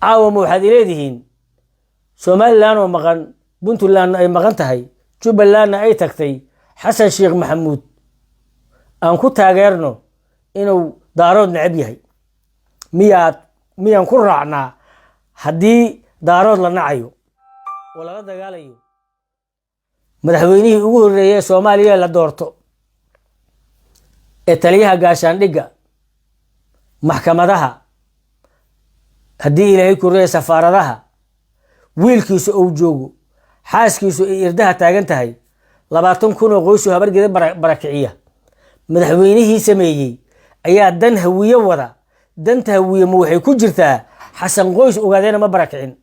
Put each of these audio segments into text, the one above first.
Caawa ma waxaad ileedihiin Somaliland oo maqan, Puntlandna ay maqan tahay, Jubbalandna ay tagtay, Xasan Sheekh Maxamuud aan ku taageerno inuu Daarood necab yahay? Miyaad miyaan ku raacnaa haddii Daarood la nacayo oo lala dagaalayo? Madaxweynihii ugu horreeyay ee Soomaaliya la doorto ee taliyaha gaashaandhigga, maxkamadaha, haddii Ilaahay kureeya, safaaradaha, wiilkiisu uu joogo, xaaskiisu ay irdaha taagan tahay, 20,000 oo qoysuu Habargeda barakiciya, madaxweynihii sameeyey ayaa dan Hawiye wada. Danta Hawiye ma waxay ku jirtaa? Xasan qoys Ogaadeena ma barakicin,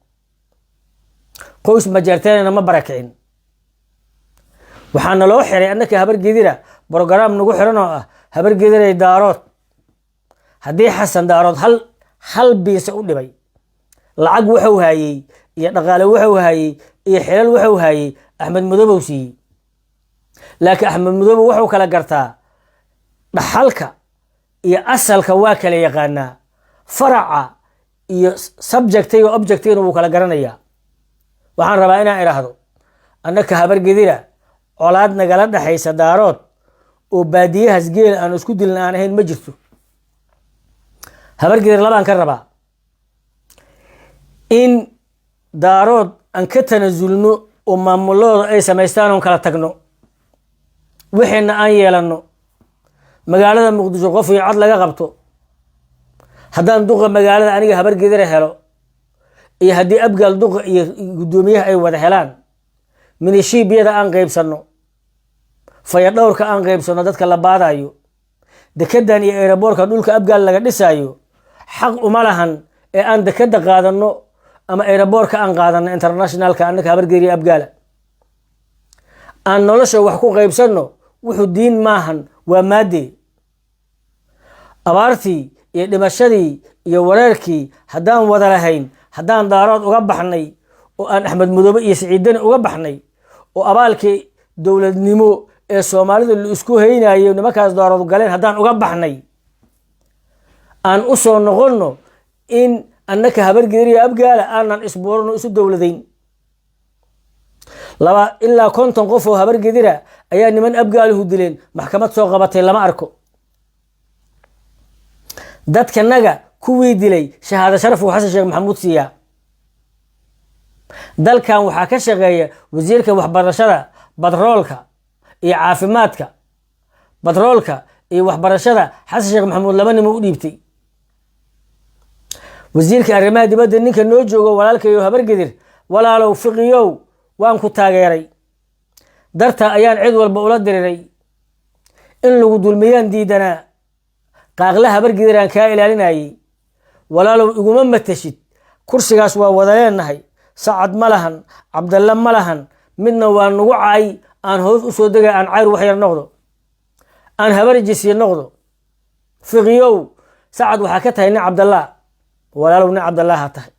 qoys Majeerteenana ma barakicin. Waxaana loo xiray annaka Habargedira program nagu xiran oo ah Habargediray Daarood. Haddii Xasan Daarood hal hal biise u dhibay, lacag wuxuu haayey iyo dhaqaale wuxuu haayey iyo xilal wuxuu haayey, Axmed Madobow siiyey. Laakiin Axmed Madobe wuxuu kala gartaa dhaxalka iyo asalka, waa kala yaqaanaa. Faraca iyo subjectiga, objectigana wuu kala garanayaa. Waxaan rabaa inaan idhaahdo, annaka Habargedira colaad nagala dhexaysa Daarood oo baadiyahaas geel aan isku dilin aan ahayn ma jirto. Habargedir labaan ka rabaa: in Daarood aan ka tanasulno oo maamuladooda ay samaystaan oon kala tagno, wixiina aan yeelanno, magaalada Muqdisho qof iyo cod laga qabto. Haddaan duqa magaalada aniga Habargedira helo iyo haddii Abgaal duqa iyo guddoomiyaha ay wada helaan, minishiibiyada aan qaybsanno, fayadhowrka aan qaybsanno, dadka la baadayo, dekedan iyo airportka dhulka Abgaal laga dhisaayo xaq uma lahan ee aan dekeda qaadano ama airportka aan qaadano internationalka. Annaka Habargeriya Abgaala aan nolosha wax ku qaybsanno. Wuxuu diin maahan, waa maade. Abaartii iyo dhimashadii iyo wareerkii haddaan wada lahayn, haddaan Daarood uga baxnay oo aan Axmed Madoobe iyo Siciidani uga baxnay oo abaalkii dowladnimo ee Soomaalida la isku haynayo nimankaas Daarood galeen haddaan uga baxnay, aan u soo noqonno in annaka Habargeriya Abgaala aanan isbuurano, isu dowladayn. 2 ilaa 50 qof oo Habargedira ayaa niman Abgaaluhu dileen, maxkamad soo qabatay lama arko. Dadkanaga kuwii dilay shahaado sharaf uu Xasan Sheekh Maxamuud siiyaa. Dalkan waxaa ka shaqeeya wasiirka waxbarashada, batroolka iyo caafimaadka. Batroolka iyo waxbarashada Xasan Sheekh Maxamuud laba nimo u dhiibtay. Wasiirka arrimaha dibadda ninka noo joogo, walaalkayo Habargedir, walaalow Fiqiyow, waan ku taageeray, darta ayaan cid walba ula diriray. In lagu dulmiyaan diidanaa, qaaqla Habargediraan kaa ilaalinayay. Walaalow, iguma matashid kursigaas, waa wada leenahay. Sacad ma lahan, Cabdalle ma lahan, midna waa nagu caay. Aan hoos u soo degay, aan Cayr wax yar noqdo, aan Habarjisi noqdo. Fiqiyow, Sacad waxaa ka tahay nin Cabdallah. Walaalow, nin Cabdallah ha tahay.